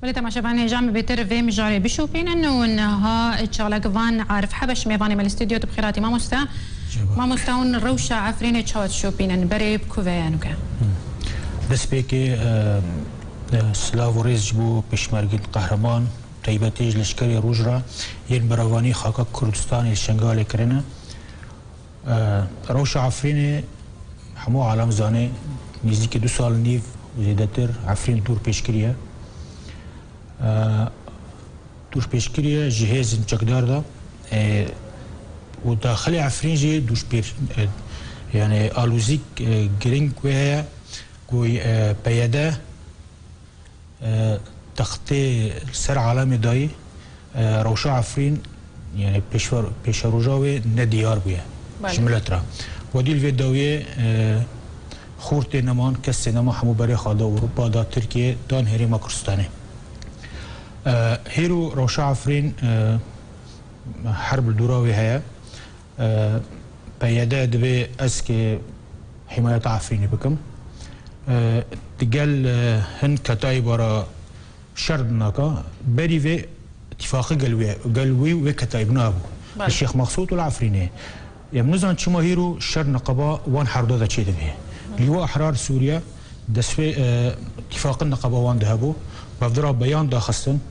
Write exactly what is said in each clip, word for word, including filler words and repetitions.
Belê, temaşevanên hêja, em bêtir vê mijarê bişopînin û niha çalakvan Arif Hebeş mêvanê me li stûdyo. Tu bi xêr hatî mamoste. Ceva. Mamoste, hûn rewşa Efrînê çawa dişopînin? Berê bi ku ve ye nuke? Destpêkê, e, e, silav û rêz ji bo pêşmergên qehreman, taybetî ji leşkerê Roj re yên berevanî xaka Kurdistanê li Şengalê kirine. E, rewşa Efrînê hemû alem zane, nêzîkî du sal û nîv û zêdetir Efrîn dûr pêş kiriye. E, dûr pêş kiriye ji hêzên çekdar de. E, û daxilê Efrîn jî dûr pêş, e, yani alozîk, e, girîng wê heye ku, e, P Y D e, textê li ser alemê dayî, e, rewşa Efrîn, yani pêşver-, pêşeroja wê nediyar bûye Belê. ji milet re. Wedî li vê dawiyê, e, xortê neman, kesê nema, hemû berê xwe da Ewropa, da Tirkiye, dan herêma Kurdistanê. E, hêro rewşa Efrîn, e, herb li dora wê heye. E, P Y D dibê ez ke himayeta Efrînê bikim. E, digel, e, hin ketayî bara şer dinaka, berî vê îtîfaqi gel wê, gel wî wê ketayî binabû. Belê. Li Şêx Mexsûd û li Efrînê. Em nizan çima hîro şer niqaba wan herda de çêdibê. Lîwa Ehrar Sûriye destpê, e, îtîfaqin niqaba wan de hebû. Bevdira beyan daxistin.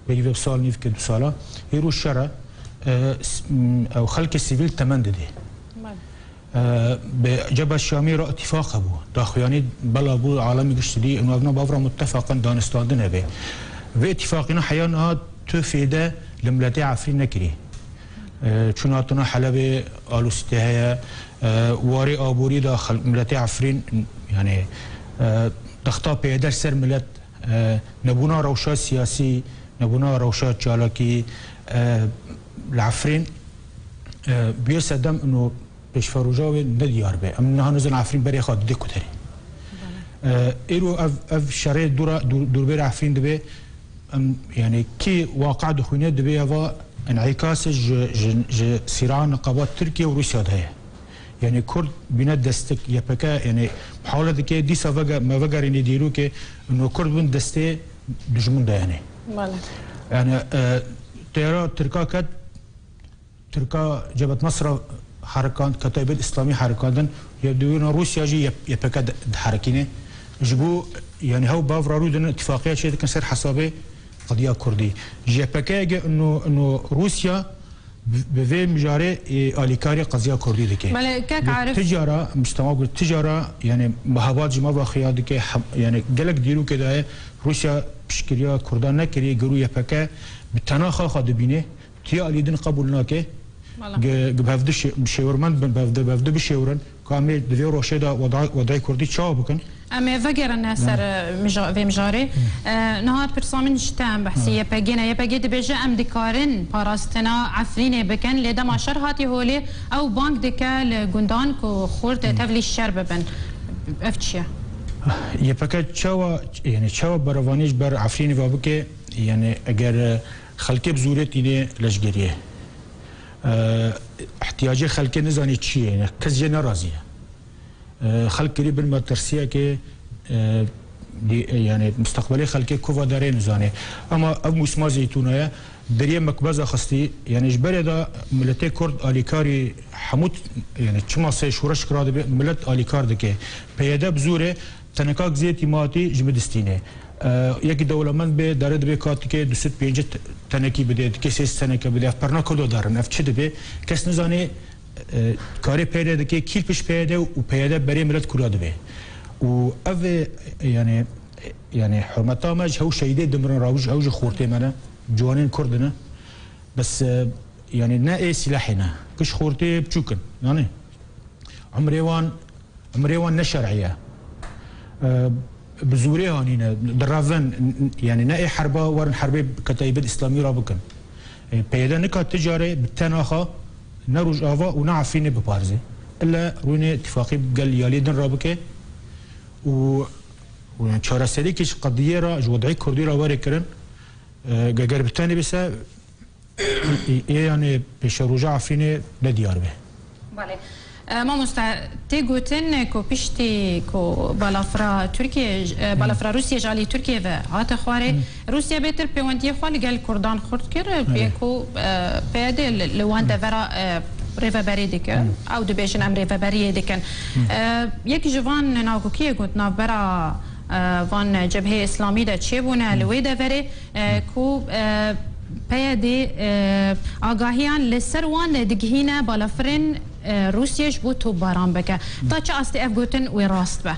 Berî vê sal nîvke du sala. Hêro şer e, e, s-, m, ew xelkê sivîl temen didê. Belê. E, bi Cebhet Şamî re îtîfaq hebû. Daxuyanî bela bû alemî gişt dî, û evna bavra muttefaqin danistandin hebe. Vê îtîfaqîna heya niha tu fêde li miletê Efrîn nekirî. E, çûna tuna Helebê alûsîtê heye, e, warê aborî de xel-, miletê Efrîn, yani, e, dexta P Y D ser milet, e, nebûna rewşa siyasî, nebûna rewşa çalakî, e, li Efrîn, e, bûye sedem ino pêşveroja wê nediyar be. Em niha nizin Efrîn berê xwe didê ku derê. E, êro ev, ev şerê dûra, dûr-, dûrbêra Efrîn dibe, em, yani kî waqe dixwîne dibe eva enîkasê ji, ji, ji sîra niqaba Tirkiye û Rûsya de heye. Yani Kurd bîne destek Y P G, yani muhawele dike dîsa vege-, me vegerînê dîrokê ino Kurd bin destê dijmin de yani. Belê. Yani, e, teyara Tirka ket, Tirka Cebhet Nesra herikand, Ketaybet Îslamî herikandin, ya dewêna Rûsya jî Y-, Y P G di-, diherikîne. Ji bo, yani hew bav rarû dinin, îtîfaqiya çê dikin ser hesabê qediya Kurdî. Ji Y P G ge ino, ino Rûsya bi, bi vê mijarê, e, alîkarî qediya Kurdî dike. Belê, kek Arif. Ti cara, mistema got, ti cara, yani mehabat ji me ve xuya dike, hem, yani gelek dîrokê daye Rûsya piştgiriya Kurdan nekiriye, gerû Y P G bi tena xwe xwe dibîne. Tiya alî din qebûl nake. Wala. Ge-, ge-, bi hevdi şê-, bi şêwirmend bin, bi hevdi, bi hevdi bişêwirin. Ka em ê di vê roşê de weda-, wedayê Kurdî çawa bikin? Em ê vegerin ser, e, mija-, vê mijarê. E, niha pirsa min ji te em behsî Y P G ne. Y P G dibêje em dikarin parastina Efrînê bikin. Lê dema şer hatî holê ew bang dike li gundan ku xurt tevlî şer bibin. Ev çi ye? Y P G çawa, yani çawa berevanî ji ber Efrînê ve bike? Yani eger, e, Xelkê bi zorê tînê leşgeriyê. E, ihtiyacê xelkê nizanî çi ye, yani kes jê nerazî ye. E, xelk kirî bin metirsiyekê, e, dî-, e, yani mustaqbelê xelkê kuva derê nizanê. Ama ev mûsima zeytûna ye, deriyê mekbeza xistî, yani ji berê de miletê Kurd alîkarî hemû t-, yani çima sê şoreş kira dibe, milet alîkar dike. P Y D bi zorê Tenekak zêtî matî ji min distînê. E, yekî dewlemend bê, dare dibe katikê du sed pêncî te-, tenekî bide, dike sê sed teneke bide. Ev perna Kurdo darin. Ev çi dibe? Kes nizanê, e, karê P Y D dike, kî li pişt P Y D û P Y D berê milet kura dibe. Û ev, e, yani, e, yani hurmeta me ji hew şehîdê dimirin, rawiş ew ji xortê me ne, ciwanên Kurd ne. Bes, e, yani ne ê silahê ne. Giş xortê biçûk in. Yani, umrê wan Emrê wan ne şer'î ye. E, bi zorê hanîne, direvin, n-, n-, yani ne ê herba werin herbê bi Ketaybet Îslamî re bikin. E, P Y D nika ti carê bi tena xwe ne Rojava û ne Efrînê biparêze. Îlle rûnê îtîfaqî gel yalê din re bike û, û yani çareserîkê ji qediyê re, ji wed'ê Kurdî re were kirin. E, ge-, ger bi tenê bise, Ê, ê, yanê pêşeroja Efrînê ne diyar be. Belê. E, mamoste, tê gotin ku piştî ku balafira Tirkiye, e, balafira Rûsiyê ji alî Tirkiye ve hate xwarê, Rûsya bêtir pêwendiyê xwe li gel Kurdan xurt kir, bê ku, e, P Y D li, li wan devera, e, rêveberî dike. Ew dibêjin em rêveberiyê dikin. E, yek ji van navgotiyê got navbera, e, van Cebheyê Îslamî de çêbûne li wê deverê, e, ku, e, P Y D, e, agahiyan li ser wan digihîne balafirên, e, Rûsiyê ji bo topbaran bike. Ta çi astê ev gotin wê rast be?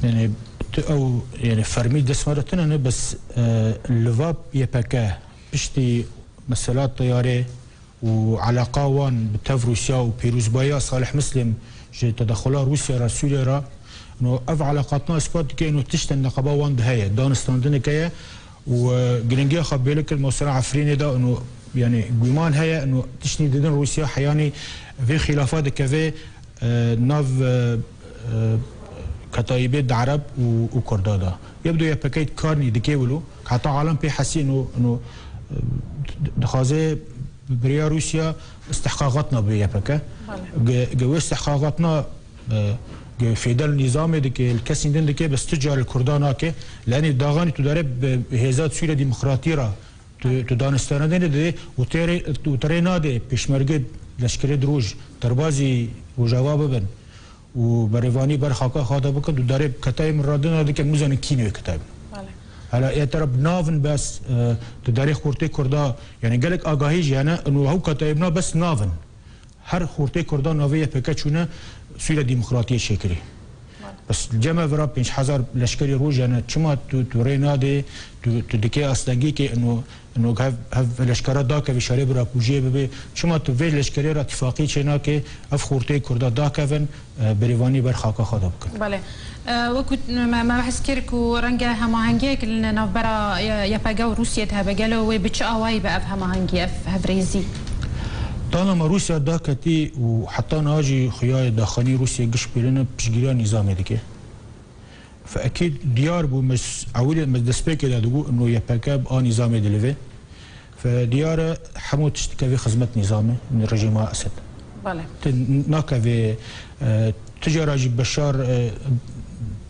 Yani, tu ew, yani, fermî dest me re tune ne, bes, e, li va Y P G piştî mesela teyarê û eleqa wan bi tev Rûsya û pîrozbayiya Salih Muslim ji tedexula Rûsya re Sûriye re, no ev eleqatna ispat dike, no tiştên neqeba wan de heye, danistandineke ye û, e, giringiya xwe bêle kir, mesela Efrînê de, no, yani, guman heye, no tiştî didin Rûsya heyanî vê xîlafa dikeve, e, nav, e, e, ketayîbê di Ereb û, û Kurda de. Yebdo Y P G karnî dike wilo, heta alem pê hesî, no, no, e, dixwaze bi riya Rûsya istihqaqatna bê Y P G. Bale. Ge, ge wê istihqaqatna, e, ge fêdel nîzamê dike, li kesî din dike, bes tu carê Kurda nake. Lenê daxanî tu dare bi hêza Sûriya Demokratî re tu, tu danistandinê didê û tê rê, û tu rê nadê pêşmerge leşkerê di roj derbazî Rojava bibin û berêvanî ber xaka xwe de bikin, tu darê ketayê min radina dike, min zanin kî nê ketayê min. Bale. Hala ê tera bi navin bes, e, tu darê xortê Kurda, yani gelek agahî jî hene, û hew ketayê min bes navin. Her xortê Kurda navê Y P G çûne Sûriya Demokratiyê çêkirî. Bale. Bes li cem vira pênc hezar leşkerî roj hene, çima tu, tu rê nadê, tu, tu dikê astengî ke ino, ino hev, hev leşkera dakevî şerê bira kujiyê bibe, çima tu vê leşkerê ra tifaqî çê nake, ev xortê Kurda dakevin, e, berêvanî ber xaka xwe de bikin. Bale. E, wekî me, me behs kir ku renge hemahengiyek li navbera Y-, Y P G û Rûsiyê de hebe. Gelo wê bi çi awayî be ev hemahengî, ev hevrêzî? Dana me Rûsya daketî û heta niha jî xuya ye daxanî Rûsya giş pêlene piştgiriya nîzamê dike. Fe ekîd diyar bû, me s-, ewilê me destpêkê de digot, ino Y P G bi a nîzamê dilivê. Fe diyar e, hemû tişt dikeve xizmet nîzamê, rejîma Esed. Bale. Tu n-, nakeve, e, tu cara jî Beşar, e,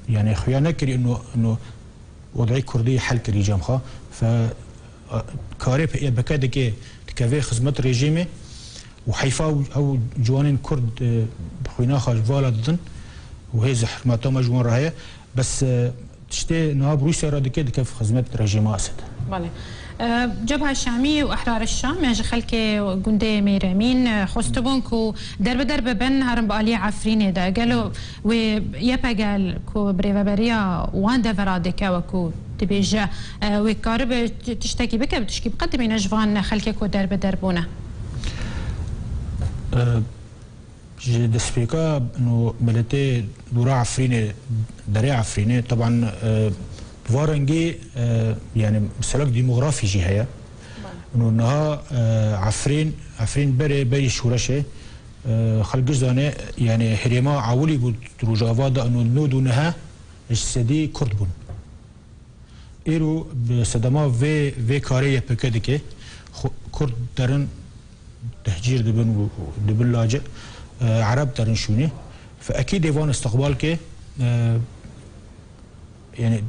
yani xuya nekirî, ino, ino wedayê Kurdî hel kirî cem xwe. Fe, e, karê Y P G dike, dikeve xizmet rejîmê. Û heyfa ew, ew ciwanên Kurd, e, bi xwîna xwe ji vala didin û hê zehmeta me ji wan re heye. Bes, e, tiştê niha bi Rûsya re dike, dike xizmet rejîma Esed. Bale. E, Cebha Şamî û Ehrar Şam, e, ji xelkê gundê Mêremîn, e, xwestibûn ku derbider bibin herin bi aliyê Efrînê de. Gelo wê Y P G ku bi rêveberiya wan devera dike, wekû dibêje, e, wê karibe ti-, tiştekî bike, bi tişkî biqedimîne ji van xelkê ku derbider bûne? E, ji destpêka no miletê dûra Efrînê, derê Efrînê, teban, e, bi va rengî, e, yani miselek demografî jî heye. Bale. No niha, e, Efrîn, Efrîn berê berî şoreşê, e, xelk giş zane, yani herêma ewilî bû di Rojava de, no nod û neh ji sedî Kurd bûn. Îro bi sedema vê, vê karê Y P G dike. Xwe-, Kurd derin tehcîr dibin û, û dibin lacê, e, Ereb derin şûnê. Fe ekî dê van istiqbal ke, e, yani,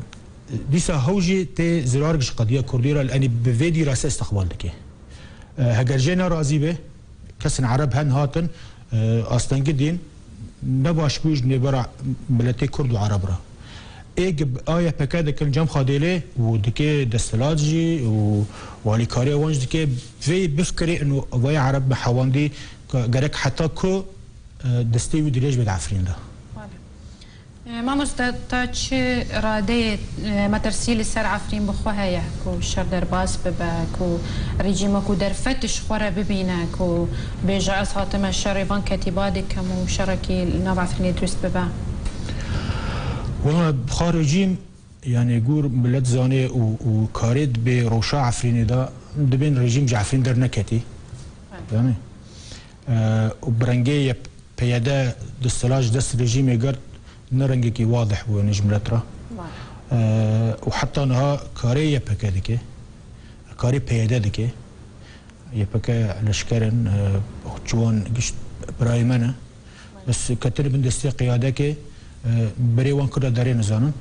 dîsa hew jî tê zirar ji qediya Kurdî re, li enî bi vê dîrase istiqbal dike. E, heger jê nerazî be, kesên Ereb hen hatin, e, astengî dîn ne baş bû ji nêbera miletê Kurd û Ereb re. Ê gi-, a Y P G dikin cem xwe dêlê û dike desthilat jî û walîkariya wan jî dike, vê bifikirê ino vay Ereb bi hewandî ka-, gerek heta ku, e, destê wî dirêj bide Efrîn de. Bale. E, mamoste, ta çi radeyê, e, metirsî li ser Efrîn bi xwe heye ku şer derbas bibe, ku rejîma ku derfet ji xwe re bibîne, ku bêje ez hatime şerê van ketîba dikim û şerekî li nav Efrînê dirust bibe? Wela, bi xwe rejîm, yani, gor milet zanê û, û karê dibê rewşa Efrînê de, dibên rejîm ji Efrîn derneketî. Evet. Yani, e, û bi rengê ye P Y D desthilat ji dest rejîmê girt, ne rengekî wadih bû, yani, ji milet re. Var. E, û heta niha karê Y P G dike, karê P Y D dike. Y P G leşker in, e, ciwan gişt Birayê me ne. Ez ketine bin destê qiyadekê, e, berê wan Kurda derê nizanim.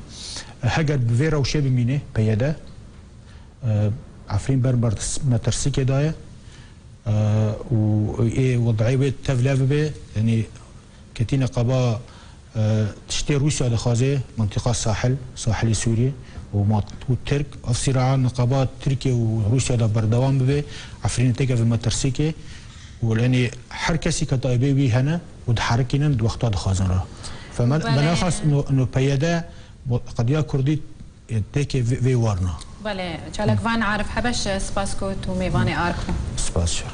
E, heger bi vê rewşê bimîne, P Y D, e, Efrîn ber metirsîkê daye, e, û ê wedayê wê tevle bibe, yanî ketîne qaba, e, tiştê Rûsya dixwaze, mintîqa sahil, sahilê Sûriyê û mat-, û Tirk, ev sîraa niqaba Tirkiye û Rûsya de berdewam bibe, Efrînê têkeve metirsîkê û, yanî, her kesî ke taybê wî hene û diherikînin, di wexta dixwazin re. Fe me, me Belê. Nexwest no, no P Y D bo qediya Kurdî, e, têkê vê, vê warna. Belê, çalakvan Arif Hebeş, spas ku tu mêvanê Ark bû. Spas şer.